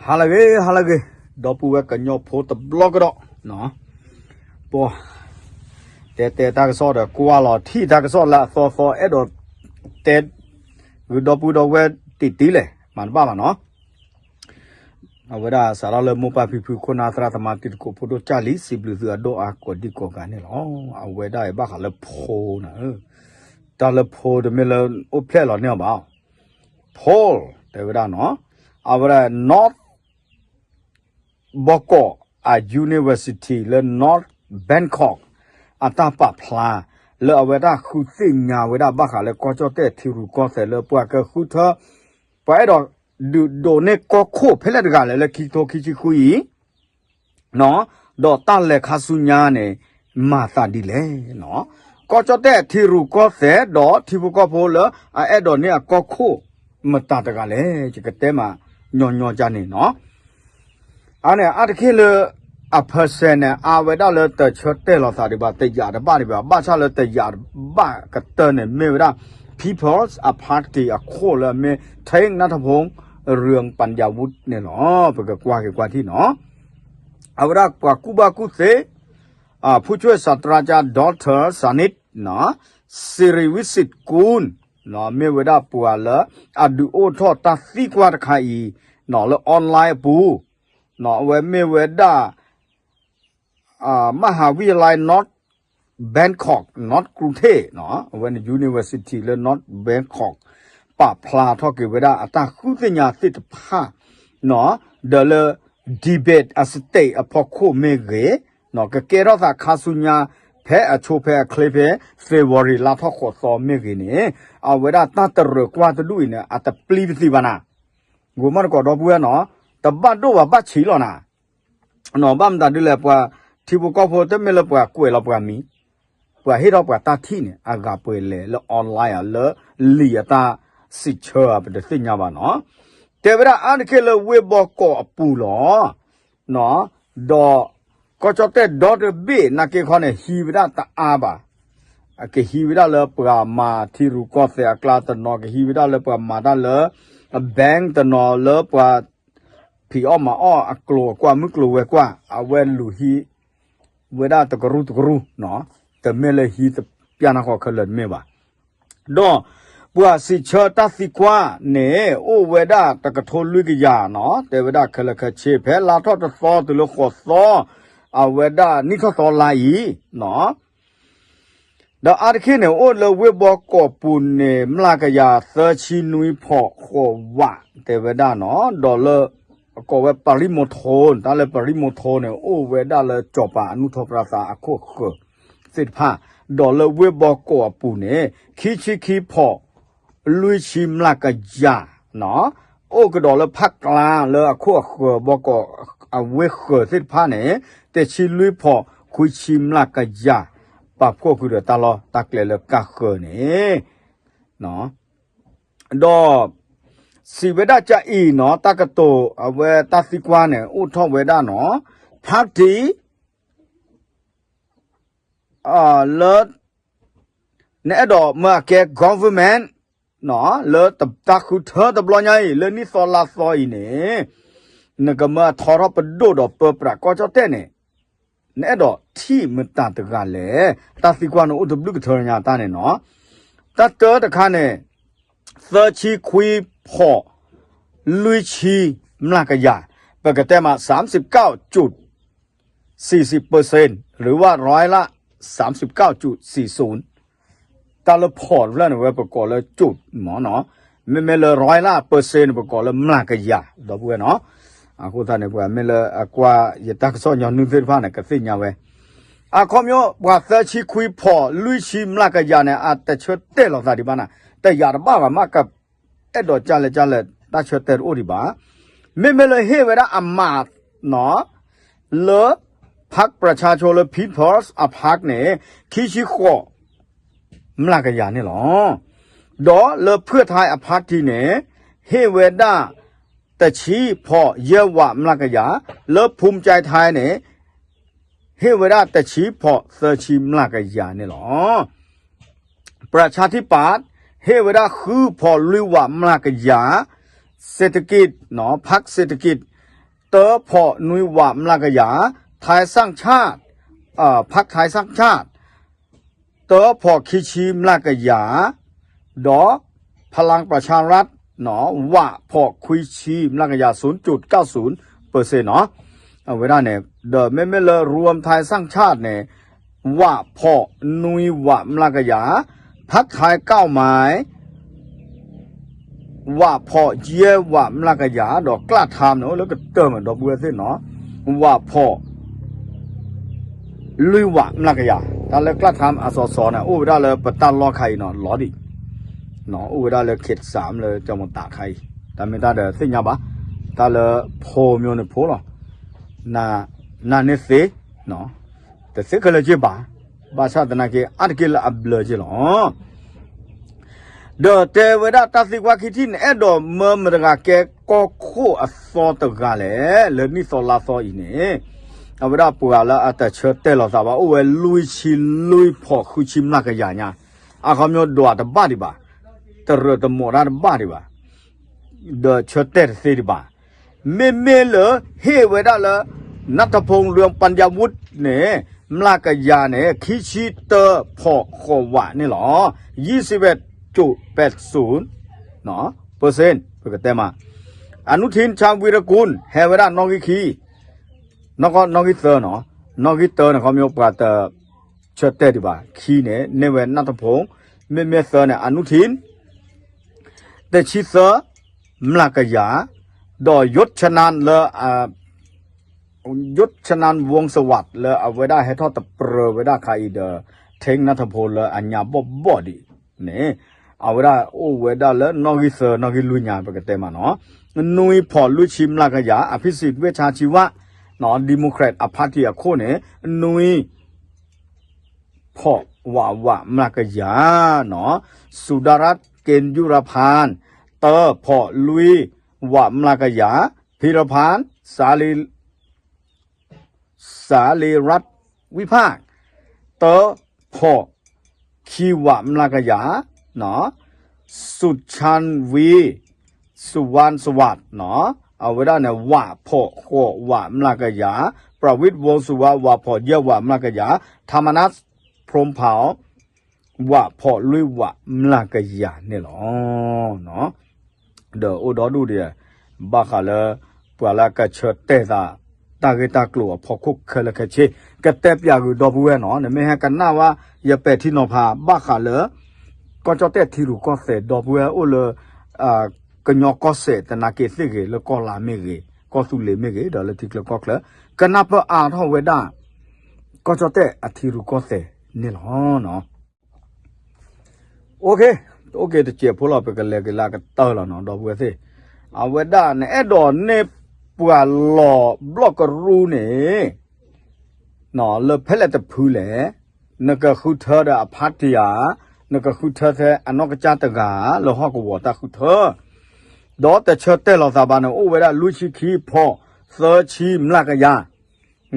ဟါလၢအဂ့ၤ ဟါလၢအဂ့ၤ, ဒီပုၢ်ဝဲၢ်ကညီဖိတဘျီကဒီး, ပှၤ တဲတဲတၢ်ကစီၣ်ဒီး ကွၢ်လီၤထံၣ်တၢ်ကစီၣ်လၢအသီသီ အဲၣ်ဒိးတဲ ဂုာ်ဒီပုၢ်ဒီဝဲၢ်တံၢ်တံၢ်လဲၣ် မၤတဘၣ်ဘၣ်နီၤ. အဝဲဒၣ်စးထီၣ်လၢမိၢ်ပၢ်ဖံဖု ခိၣ်နၢ်သရၣ်သမါ တံၤသကိးဖိဒိၣ်ကၢ်လံ စံးဘျုးသုအဒိၣ်အါကိးဒံကိးဂၤန့ၣ်လီၤ. အဝဲဒၣ်အံၤဘၣ်ဃးလၢ poll န့ၣ်, တၢ်လၢ poll တမ့ၢ်လၢအိၣ်ဖျဲၣ်လီၤန့ၢ်အီၤဘၣ် poll တဲဝဲဒၣ်နီၤ, အဝဲဒၣ် North ဘီကီးအ university လၢ North Bangkok အတၢ်ပာ်ဖျါ လၢအဝဲဒၣ်ဃုသ့ၣ်ညါဝဲဒၣ်ဘၣ်ဃးလၢ ကီၢ်ကၠီၣ်တဲၣ်ထံရူၢ်ကီၢ်သဲးလၢပှၤကဃုထၢ ပှၤအဲၣ်ဒိးဒုးဒိးန့ၢ်ကီၢ်ခိၣ်ဖဲလဲၣ်တဂၤလဲၣ်လၢခံကထိခံဆံဃုအံၤ ဒီးတၢ်လဲၤခါဆူညါန့ၣ် မၤသးဒ်လဲၣ်နီၤ. ကီၢ်ကၠီၣ်တဲၣ်ထံရူၢ်ကီၢ်သဲး ဒီးထံဖိကီၢ်ဖိလၢအအဲၣ်ဒိးန့ၢ်အကီၢ်ခိၣ် မတၤတဂၤလဲၣ် ယကတဲမးညီညီကၢ်န့ၣ်နီၤ. အန့ၣ် အါတက့ၢ်လၢ အ percent န့ၣ် အါဝဲဒၣ်လၢတဆၢတဲာ်လီၤသးဒံးဘၣ် တယာ်တဘၣ်ဒံးဘၣ် ဘၣ်ဆၣ်လၢတယာ်တဘၣ်ကတၢၢ်န့ၣ် မ့ၢ်ဝဲဒၣ် People's Party အခိၣ်လၢအမ့ၢ် Thein Natthaphong Ruangpanjavut န့ၣ်လီၤ. ပကကွၢ်က့ၤကွၢ်ထံၣ်နီၤ. အဝဲဒၣ်ပှၤကူၣ်ဘၣ်ကူၣ်သ့ ผู้ช่วยศาสตราจารย์ ดอกเตอร์ Sanit Siriwitsit Kun မ့ၢ်ဝဲဒၣ်ပှၤလၢအဒုးအိၣ်ထီၣ်တၢ်သံကွၢ်တခါအံၤ လၢ online အပူၤ အဝဲမ့ၢ်ဝဲဒၣ် มหาวิทยาลัย North Bangkok North กรุงเทพ အဝဲန့ၣ် university လၢ North Bangkok ပာ်ဖျါထီၣ်က့ၤဝဲဒၣ်အတၢ်ဃုသ့ၣ်ညါသ့ၣ်တဖၣ် ဒီးလၢ debate အ stage အဖီခိၣ်မ့ၢ်ဂ့ၤ, ကကဲထီၣ်သးခါဆူညါ ဖဲအဆိဖဲအချ့ဖဲ February လါထီၣ်ဃိးသီမ့ၢ်ဂ့ၤန့ၣ်, အဝဲဒၣ်တၢ်တရၢၣ်ကွၢ်တဒူၣ်အံၤန့ၣ် အတပျံၤပသံးဘၣ်နၤ. ဂီၤမီၢ်တကိးဒီပုၢ်ဝဲၢ်နီၤ, တဘၣ်ဒိၣ်ဘၣ်ဘၣ်ဆံးလီၤနၤ. ဘၣ်မတၤဒ်လဲၣ် ပှၤထံဖိကီၢ်ဖိတမ့ၢ်လၢပှၤကွဲးလီၤပှၤမံၤ, ပှၤဟ့ၣ်ထီၣ်ပှၤတၢ်ထံၣ်န့ၣ် အဂၤပှဲၤလဲၣ်လၢ online လၢလံာ်အတၢ်စံးဆၢ ပတသ့ၣ်ညါဘၣ်နီၤ. တဲဝဲဒၣ်အါတက့ၢ်လၢဝ့ၢ်ဘီကီးအပူၤလီၤ. ဒီး ကီၢ်ကၠီၣ်တဲၣ်ဒီတဘ့ၣ်နာ်က့ခီန့ၣ် ဟံးဝဲဒၣ်တအါဘၣ်. ကဟံးဝဲဒၣ်လၢပှၤမၤထံရူၢ်ကီၢ်သဲးအကျါတနီၤ, ကဟံးဝဲဒၣ်လၢပှၤမၤတၢ်လၢ bank တနီၤ, လၢပှၤဖံးအီၣ်မၤအီၣ်အကျိၤအကွၢ် မုၢ်ကျိၤဝဲၤကွာ် အဝဲလူၤဟံးဝဲဒၣ်တကရူၢ်တကရူၢ်, တမ့ၢ်လၢဟံးတပျၢ်နၢ်ဃီခဲလၢာ်တမ့ၢ်ဘၣ်. ဒီးပှၤစံးဆၢတၢ်သံကွၢ်န့ၣ် အိၣ်ဝဲဒၣ်တကထိလွံၢ်ကယၤနီၤ, တဲဝဲဒၣ်ခဲလၢာ်ခဲဆ့ ဖဲလါထီၣ်တသီတုၤလၢဃိးသီ, အဝဲဒၣ်နံၣ်ထီၣ်သီလါအံၤနီၤ. ဒီးအါတက့ၢ်န့ၣ် အိၣ်လၢဝ့ၢ်ဘီကီးပူၤန့ၣ် မျးကယၤသၢဆံနွံဖီးဃိးဝး တဲဝဲဒၣ်နီၤ, ဒီးလၢ ကိးဝဲ ပရံမိထိ တၢ်လၢပရံမိထိန့ၣ် အိၣ်ဝဲဒၣ်လၢစီၤပၤအနုာ်ထီၣ်ပြါသးအခိၣ်ဃၢၤသ့ၣ်တဖၣ်, ဒီးလၢဝ့ၢ်ဘီကီးအပူၤန့ၣ် ခံဆံခံဖီးလွံၢ်ဆံမျးကယၤနီၤ, အိၣ်ကဒီးလၢဖးကျါလၢအခိၣ်အဃၢၤဘီကီးအဝ့ၢ်ဃၢၤသ့ၣ်တဖၣ်န့ၣ် တဆံလွံၢ်ဖီးခွံဆံမျးကယၤ ပာ်ဖှိၣ်ဃုာ်ဒီးတၢ်လီၢ်တၢ်ကျဲလၢကၢ်ဃၢၤန့ၣ် ဒီး စံးဝဲဒၣ်ကအံၤနီၤ, တၢ်ကတိၤအဝဲတၢ်သံကွၢ်န့ၣ် အိၣ်ထီၣ်ဝဲဒၣ်နီၤ, party လၢ နအဲၣ်ဒိးမၢအကဲ government လၢတၢ်ဃုထၢတဘျီညါအံၤ လၢနံၣ်သီလါသီအံၤန့ၣ် နကမၢအထီထီၣ်ပဒိၣ်ဒီးပၢပြးကီၢ်ကၠီၣ်တဲၣ်န့ၣ် နအဲၣ်ဒိးထံၣ်မတၤတဂၤလဲၣ်. တၢ်သံကွၢ်န့ၣ်အိၣ်တဘျုးကထၢညါတၢ်န့ၣ်နီၤ. တၢ်တၢတခါန့ၣ် သၢဆံခွံဖီးလွံၢ်ဆံမျးကယၤ, ပကတဲမး သၢဆံကၠုၣ် သီဆံ percent หรือว่าร้อยละ သၢဆံကၠုၣ် သီဆံ တၢ်လၢဖီးတဖျၢၣ်န့ၣ် ဝဲပကိးလၢကၠုၣ်မ့ၢ်နီၤ, မ့မ့ၢ်လၢ ร้อยละ percent န့ၣ် ပကိးလၢမျးကယၤ ဒီပုၢ်ဝဲၢ်နီၤ. အဃိသတးန့ၣ် ပှၤမ့ၢ်လၢအကွၢ်ယတၢ်ကစီၣ်ညီနုၢ်သ့ၣ်တဖၣ်န့ၣ် ကသ့ၣ်ညါဝဲ အခီပညီ ပှၤသၢဆံခွံဖီးလွံၢ်ဆံမျးကယၤန့ၣ် အတဆၢတဲာ်လီၤသးဒံးဘၣ်နၤ, တယာ်တဘၣ်ဘၣ်မးက အဲၣ်ဒိးကၢ်လဲၣ်ကၢ်လဲၣ် တၢ်ဆၢတဲာ်တအိၣ်ဒံးဘၣ်. မ့မ့ၢ်လၢဟ့ၣ်ဝဲဒၣ်အမးနီၤ လၢ พรรคประชาชน လၢ People's Party န့ၣ် ခံဆံဃိးမျးကယၤန့ၣ်လီၤ. ဒီးလၢ เพื่อไทย အ party န့ၣ် ဟ့ၣ်ဝဲဒၣ် တဆံဖီးယဲၢ်ဝးမျးကယၤ, လၢ ภูมิใจไทย န့ၣ် ဟ့ၣ်ဝဲဒၣ်တဆံဖီးသၢဆံမျးကယၤန့ၣ်လီၤ. ประชาธิปัตย์ ဟ့ၣ်ဝဲဒၣ်ဃုဖီးလွံၢ်ဝးမျးကယၤ, เศรษฐกิจ พรรคเศรษฐกิจ တၢဖီၣ်နွံဝးမျးကယၤ, ထၢၣ်စၣ်ၡၣ်, ဖၣ်ထၢၣ်စၣ်ၡၣ်, တၢဖီၣ်ခံဆံမျးကယၤ, ဒီး พลังประชารัฐ န့ၣ် ဝးဖီၣ်ခွံဆံမျးကယၤ ศูนย์จุดเก้าศูนย์เปอร์เซ็นต์ န့ၣ် အဝဲဒၣ်န့ၣ် ဒီးမ့မ့ၢ်လၢ รวมไทยสร้างชาติ န့ၣ် ဝးဖီၣ်နွံဝးမျးကယၤ, พรรคไทยก้าวไกล ဝးဖီၣ်ယဲၢ်ဝးမျးကယၤ, ဒီးကျးထါန့ၣ် အိၣ်လၢကတၢၢ်မး ဒီပုၢ်ဝဲၢ်သ့ၣ်န့ၣ်, ဝးဖီၣ် လွံၢ်ဝးမျးကယၤ, တၢ်လၢကျးထါအစီစီန့ၣ် အိၣ်ဝဲဒၣ်လၢပတၢ်လီၢ်ခါအံၤန့ၣ် လီၤဒံး, အိၣ်ဝဲဒၣ်လၢ ခေတ်သစ် လၢကၠီမတးခါအံၤ, တၢ်မ့ၢ်တၢ်ဒီးသ့ၣ်ညါဘၣ်, တၢ်လၢဖိမ့ၢ်န့ၣ်ဖိလီၤ, နၤန့ၣ်သ့, တသ့ခဲလၢာ်က့ဘၣ်, ဘၣ်ဆၣ်သနာ်က့ အါတက့ၢ်လၢအဘျၢက့လီၤ. ဒီးတဲဝဲဒၣ်တၢ်သံကွၢ်ခံထံၣ်န့ၣ် အဲၣ်ဒိးမၢမတဂၤကဲကီၢ်ခိၣ်အသီတဂၤလဲၣ်, လၢနံၣ်သီလါသီအံၤန့ၣ်, အဝဲဒၣ်ပှၤလၢအတဆၢတဲာ်လီၤသးဘၣ် အိၣ်ဝဲလွံၢ်ဆံလွံၢ်ဖီၣ်ဃုဆံမျးကယၤညါ, အခီပညီဒွးတဘၣ်ဒံးဘၣ်, တရၢၣ်တမိးတၢ်တဘၣ်ဒံးဘၣ် ဒီးဆၢတဲာ်တသ့ဒံးဘၣ်. မ့မ့ၢ်လၢဟ့ၣ်ဝဲဒၣ်လၢ နၢ်ထီၣ်ဖိ လွံၢ်ပၣ်ယၣ်ဝူၣ်န့ၣ် မျးကယၤန့ၣ် ခံဆံတၢဖီၣ်ဃိးဝးန့ၣ်လီၤ. ယံစ့ဝဲၣ်ကၠိးပဲးစူၣ် ပၢၢ်စ့ၣ် ပကတဲမး. အနုထံၣ် ခၢဝံရကူၣ် ဟဲဝဲဒၣ်နီၣ်ဂံၢ်ခံ, နီၣ်ဂံၢ်သၢန့ၣ်, နီၣ်ဂံၢ်သၢန့ၣ် ခီပညီပှၤတဆၢတဲာ်ဒံးဘၣ်, ခံန့ၣ် န့ၢ်ဝဲနၢ်ထီၣ်ဖိ, မ့မ့ၢ်သၢန့ၣ် အနုထံၣ် တဆံသၢမျးကယၤ, ဒီးယိတ်ၣ်ချနၣ်လၢ ယိတ်ၣ်ချနၣ် ဝူစဝး လၢအဝဲဒၣ်ဟဲထီၣ်တပြၢၤဝဲဒၣ်ခါအံၤဒီး ထံၣ်နၢ်ထီၣ်ဖိလၢအညါဘီၣ်ဘီၣ်ဒံးန့ၣ်, အဝဲဒၣ်အိၣ်ဝဲဒၣ်လၢနီၣ်ဂံၢ်သၢ နီၣ်ဂံၢ်လွံၢ်ညါ ပကတဲမးန့ၣ်, နွံဖီၣ်လွံၢ်ဆံမျးကယၤ, အဖိစံး ဝ့ၣ်ဆၣ်စံဝး, ဒီမိုကရက်အဖါတံၣ်အခိၣ်န့ၣ် နွံ ဖီၣ်ဝးဝးမျးကယၤန့ၣ်, သုဒၤရၣ် ကၠ့ၣ်ယူရဖၣ် တၢဖီၣ်လွံၢ်ဝးမျးကယၤ, ဖံရဖၣ် စၤလံရၣ်ဝံၣ်ဖၣ် တၢဖီၣ်ခံဝးမျးကယၤ, သုးချၣ်ဝံ စူဝါစဝး အဝဲဒၣ်န့ၣ် ဝးဖီၣ်ဃိးဝးမျးကယၤ, ပြၤဝံး ဝူစဝါ ဝးဖီၣ်ယဲၢ်ဝးမျးကယၤ, ထမနၣ် ဖြိုးဖၢဝ် ဝးဖီၣ်လွံၢ်ဝးမျးကယၤန့ၣ်လီၤ. ဒီးအိၣ်ဒီဒူၣ်ဒံး ဘၣ်ဃးလၢ ပှၤလၢအကဆၢတဲာ်သး တၢ်ဂ့ၢ်တၢ်ကျိၤအဖီခိၣ်ခဲလၢာ်ခဲဆ့, ကတဲပၠးဂုာ်ဒီပုၢ်ဝဲၢ်န့ၣ်, နမ့ၢ်ဟဲကနၣ်ဝဲ ယပဲာ်ထံနီၤဖး ဘၣ်ဃးလၢ ကီၢ်ကၠီၣ်တဲၣ်ထံရူၢ်ကီၢ်သဲး ဒီပုၢ်ဝဲၢ်အိၣ်လၢ ကညီကီၢ်စဲၣ်သနာ်က့သ့ၣ်ဂ့ၤ, လၢကီၢ်လါမ့ၢ်ဂ့ၤ, ကီၢ်သူလ့ၤမ့ၢ်ဂ့ၤ, ဒီးလၢထံချၢကီၢ်ချၢ, ကနၢ်ပၢၢ်အါထီၣ်ဝဲဒၣ် ကီၢ်ကၠီၣ်တဲၣ်အထံရူၢ်ကီၢ်သဲးန့ၣ်လီၤ. အိၣ်ခ့, တအိၣ်က့ၤတစဲးဖိလီၤ, ပကလဲၤက့ၤလၢအကတၢၢ်လီၤန့ၣ် ဒီပုၢ်ဝဲၢ်သ့ၣ်, အဝဲဒၣ်နအဲၣ်ဒိးန့ၢ်ပှၤလီၤဘျီၣ်ကရူၢ်န့ၣ် လၢဖဲလဲၣ်တဖုလဲၣ်, နကဃုထၢဒီးအဖါတံၢ်ဧါ, နကဃုထၢထဲအနီၢ်ကစၢ်တဂၤဧါ, လၢဟီၣ်ကဝီၤတၢ်ဃုထၢ, ဒီးတဆၢတဲာ်လီၤသးဘၣ်န့ၣ် အိၣ်ဝဲဒၣ်လွံၢ်ဆံခံဖီၣ်သၢဆံမျးကယၤ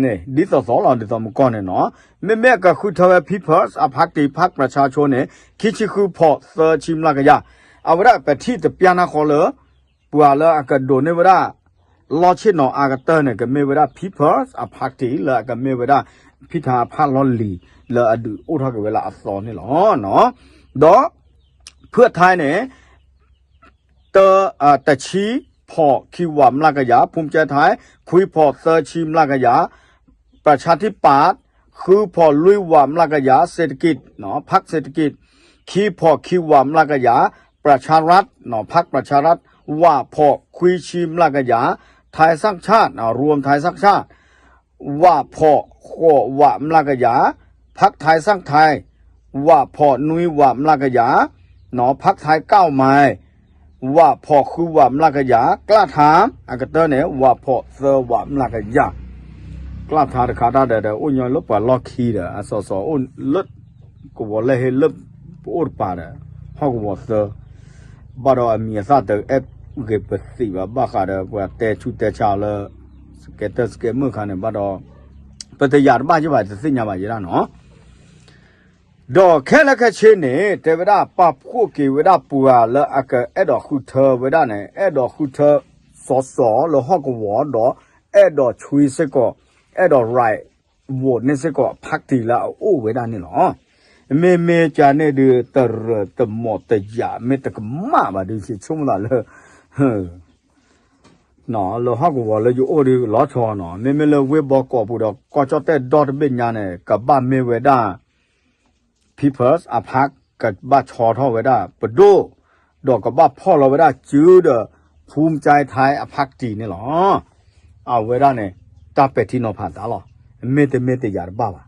န့ၣ် ဒ်သိးသိးလီၤ, ဒ်သိးမုၢ်ကီၢ်န့ၣ်န့ၣ်, မ့မ့ၢ်အကဃုထၢဝဲ People's အဖါတံၢ် ဖၣ်ပြၤၡါဆိန့ၣ် ခံဆံဃုဖီၣ်သၢဆံမျးကယၤ, အဝဲဒၣ်ပထံၣ်တပျၢ်နၢ်ဃီလၢ ပှၤလၢအကဒိးန့ၢ်ဝဲဒၣ် လီၢ်ဆ့ၣ်နီၤအါကတၢၢ်န့ၣ် ကမ့ၢ်ဝဲဒၣ် People's အဖါတံၢ် လၢအကမ့ၢ်ဝဲဒၣ် ဖံထါဖၣ်လီၢ်လံၤ လၢအဒုးအိၣ်ထီၣ်က့ၤဝဲလၢအသီန့ၣ်လီၤ. ဒီး ဖုၣ်ထၢၣ်န့ၣ် တ တဆံဖီၣ်ခံဝးမျးကယၤ, ภูมิใจไทย ခွံဖီၣ်သၢဆံမျးကယၤ, ประชาธิปัตย์ ဃုဖီၣ်လွံၢ်ဝးမျးကယၤ, เศรษฐกิจ ဖၣ်เศรษฐกิจ ခံဖီၣ်ခံဝးမျးကယၤ, ประชารัฐ ဖၣ်ประชารัฐ ဝးဖီၣ်ခွံဆံမျးကယၤ, ไทยสร้างชาติ รวมไทยสร้างชาติ ဝးဖီၣ်ဃိးဝးမျးကယၤ, พรรคไทยสร้างไทย ဝးဖီၣ်နွံဝးမျးကယၤ, พรรคไทยก้าวไกล ဝးဖီၣ်ဃုဝးမျးကယၤ, ကျးထါ အကတၢၢ်န့ၣ် ဝးဖီၣ်သၢဝးမျးကယၤ, ကျးထါတခါတၢ်ဒီး အိၣ်ညီလၢပှၤလီၢ်ခံဒီး အစီစီအိၣ်လၢ ကဝီၤလဲၢ်ဟ့လၢပအိၣ်တပၤဒီး ဟီၣ်ကဝီၤသၢ ဘၣ်ဒီးအမံၤအသၣ်တအဲၣ်ဂ့ၤပသံးဘၣ် ဘၣ်ဃးဒီးပှၤတဲဆူၣ်တဲဆါလၢ စကဲတၢၢ်စကဲမုၢ်ခါန့ၣ်ဘၣ်ဒီး ပတယာ်တဘၣ်ယဘၣ် တသ့ၣ်ညါဘၣ်ယဲဒၣ်နီၤ. ဒီးခဲလၢာ်ခဲဆ့န့ၣ် တဲဝဲဒၣ်ပာ်ဖှိၣ်က့ၤဝဲဒၣ်ပှၤလၢအကအဲၣ်ဒိးဃုထၢဝဲဒၣ်န့ၣ် အဲၣ်ဒိးဃုထၢ စီစီလၢဟီၣ်ကဝီၤဒီး အဲၣ်ဒိးဆွံစ့ၢ်ကီး, အဲၣ်ဒိး right vote န့ၣ်စ့ၢ်ကီး party လၢအအိၣ်ဝဲဒၣ်န့ၣ်လီၤ. မ့မ့ၢ်ကန့ၣ်ဒုး တရၢၣ်တမီၣ်တယာ် မ့ၢ်တကမၣ်ဘၣ်ဒုး ယဆိကမိၣ်သးလၢ လၢဟီၣ်ကဝီၤလၢယအိၣ်ဒုးလီၤဆီနီၤ, မ့မ့ၢ်လၢဝ့ၢ်ဘီကီးပူၤဒီး ကီၢ်ကၠီၣ်တဲၣ်ဒီတဘ့ၣ်ညါန့ၣ် ကဘၣ်မ့ၢ်ဝဲဒၣ် People's အ party ကဘၣ်ဆီထီၣ်ဝဲဒၣ်ပဒိၣ်, ဒီးကဘၣ်ဖီၣ်လီၤဝဲဒၣ်စုဒီး ภูมิใจไทย အ party န့ၣ်လီၤ. အဝဲဒၣ်န့ၣ် တၢ်ပဲာ်ထံနီၤဖးသးလီၤ. မ့တမ့ၢ်တယာ်တဘၣ်ဘၣ်.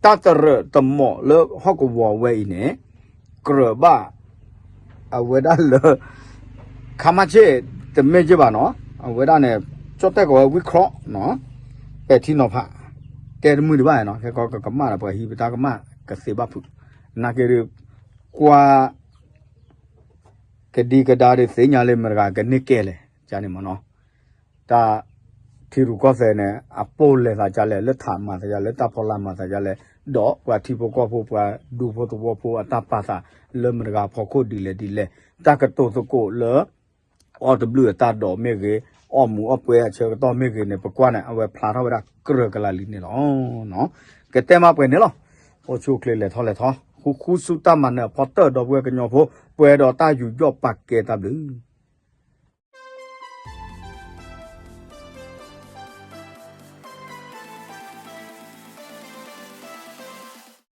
တၢ်တရၢၣ်တမီၣ်လၢဟီၣ်ကဝီၤဝဲအံၤန့ၣ် ကြၢးဘၣ် အဝဲဒၣ်လၢ ခါမါဆ့ၣ် တမ့ၢ်က့ဘၣ်နီၤ, အဝဲဒၣ်န့ၣ် ကၠီၣ်တဲၣ်ကီးဝဲဝံခီ, ပဲာ်ထံနီၤဖး တဲတမုာ်ဒံးဘၣ်နီၤ, ခဲကီကကမၣ်ဒီးပှၤဟံးပတၢ်ကမၣ်ကသ့ဘၣ်ဖုး, နာ်က့ဒုး ကွၢ် ကဒံကဒါဒုးသ့ၣ်ညါလၢမတၤတဂၤကန့ၢ်ကဲလဲၣ် ကန့ၣ်မနီၤ, တၢ် ထံရူၢ်ကီၢ်သဲးန့ၣ် အပိၢ်လဲၤသးဒ်လဲၣ်, လၢထးမၤသးဒ်လဲၣ်, လၢတၢ်ဖီလာ်မၤသးဒ်လဲၣ်, ဒီးပှၤထံဖိကီၢ်ဖိ ပှၤဒူဖိသဝီဖိအတၢ်ပာ်သး လၢမတၤတဂၤဖီခိၣ်ဒ်လဲၣ်ဒ်လဲၣ်, တၢ်ကတိၤသကိးလၢ အီၣ်တဘျုးအတၢ်ဒိးမ့ၢ်ဂ့ၤ, အီၣ်မူးအီၣ်ပွဲအဆၢကတီၢ်မ့ၢ်ဂ့ၤန့ၣ် ပကွၢ်န့ၣ် အဝဲဖျါထီၣ်ဝဲဒၣ်ကြၢးကလးလံန့ၣ်လီၤ. ကတဲမးပှဲၤန့ၣ်လီၤ. အိၣ်ဆူၣ်အိၣ်ချ့လဲၤထီၣ်လဲၤထီ, ဃူဃူဆူတၢ်မၤနၢၤအဖီတၢၢ် ဒီပုၢ်ဝဲၢ်ကညီဖိ ပှဲၤဒီးတၢ်ယူးယီၣ်ပာ်ကဲတၢ်ဘျုး